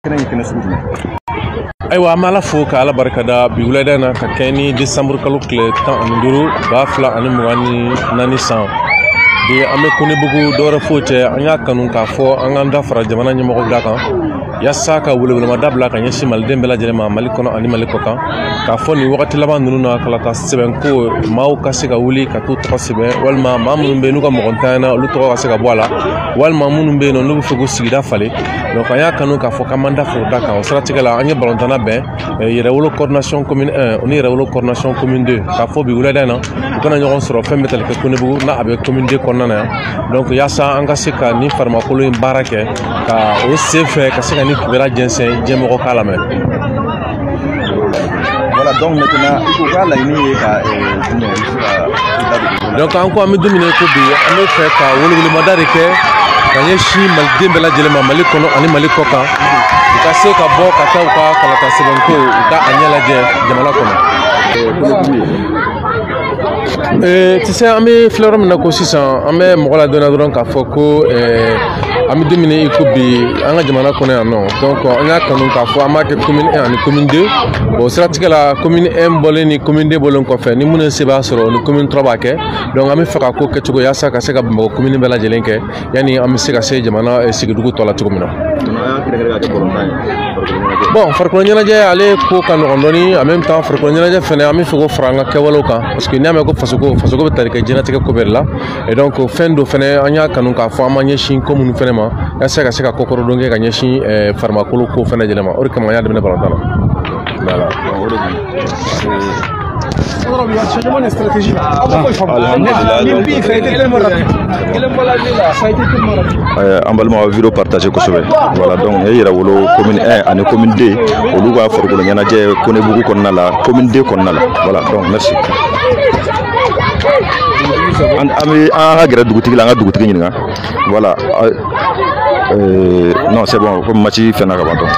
Kɛnɛ in kɛnɛ sugu jumɛn? Ayiwa, an bɛ Ala fo ka Ala barikada bi wulada in na ka kɛ ni décembre kalo tile 15, 2024 san. Bi an bɛ Konebugu, dɔwɛrɛ foyi tɛ, an y'a kanu k'a fɔ an k'an da fara jamana ɲɛmɔgɔw da kan yaasa ka welewelemada bila ka ɲɛsin maliden bɛɛ lajɛlen ma, Mali kɔnɔ ani Mali kɔ kan, k'a fɔ nin wagati laban ninnu na, kalata sɛbɛnko, maaw ka se ka wuli ka t'u tɔgɔ sɛbɛn, walima maa minnu bɛ yen n'u ka mɔgɔ ntanya, olu tɔgɔ ka se ka bɔ a la, walima minnu bɛ yen nɔ n'u bɛ fɛ k'u sigida falen. Donc an y'a kanu k'a fɔ k'an b'an da fara o da kan. O siratigɛ la, an ye balontanna bɛn Yɛrɛwolo coordination commune 1 o ni Yɛrɛwolo coordination commune 2, k'a fɔ bi wulada in na u kana ɲɔgɔn sɔrɔ fɛn bɛ tali kɛ Konebugu n'a a bɛ commune 2 kɔnɔna na yan. Donc yaasa an ka se ka nin farimakolo in baara kɛ ka o sen fɛ ka se ka nin kibaruya jɛnsɛn, diɲɛmɔgɔ k'a lamɛn. Voilà, donc maintenant i ko k'a laɲini ye ka jumɛn, i bɛ se ka i da don o la? Donc an ko an bɛ don min na i ko bi, an bɛ fɛ ka welewelemada de kɛ ka ɲɛsin maliden bɛɛ lajɛlen ma, Mali kɔnɔ ani Mali kɔ kan, u ka se ka bɔ ka taa u ka kalata sɛbɛnko, u ka a ɲɛ lajɛ jamana kɔnɔ. Konebugu ye. Tu sais, an bɛ filɛ yɔrɔ min na ko sisan, an bɛ mɔgɔ ladɔnniya dɔrɔn k'a fɔ ko an bɛ don min na i ko bi, an ka jamana kɔnɔ yan nɔ. Donc an y'a kanu k'a fɔ an b'a kɛ commune 1 ani commune 2. Bon, siratigɛ la, commune 1 bɔlen ni commune 2 bɔlen kɔfɛ, ni minnu se b'a sɔrɔ ni commune 3 b'a kɛ. Donc an bɛ fɛ ka ko kɛcogo yaasa ka se ka Bamakɔ commune bɛɛ lajɛlen kɛ, yanni an bɛ se ka se jamana sigidugu tɔ la cogo min na. An y'a kɛrɛnkɛrɛn ka kɛ balontan ye, farikolo ɲɛnajɛ. Bon, farikolo ɲɛnajɛ, ale ko ka nɔgɔn dɔɔni. En même temps, farikolo ɲɛnajɛ fɛnɛ, an bɛ fɛ k'o fara an ka kɛwalew kan, parce que n'i y'a mɛn ko fasoko, fasoko bɛ tali kɛ diɲɛlatigɛ ko bɛɛ de la. Et donc fɛn dɔ fɛnɛ, an y'a kanu k'a fɔ an b'an ɲɛsin ko minnu fɛnɛ ma yaasa ka se ka kɔkɔrɔdon kɛ ka ɲɛsin farimakolo ko fɛnɛ lajɛlen ma. O de kama an y'a daminɛ balontan na, voilà. O de don. Changement de stratégie là. Alhamdulillah. Ça a été tellement rapide. Ça a été tellement rapide. An balimaw ka vidéo partager kosɛbɛ. Voilà, donc nin ye Yɛrɛwolo commune 1 ani commune 2, olu ka farikolo ɲɛnajɛ Konebugu kɔnɔna la, commune 2 kɔnɔna la. Voilà, donc merci. An bɛ an ka gɛrɛ dugutigi la, an ka dugutigi ɲininka. Voilà, non, c'est bon, comme match fɛnna ka ban donc.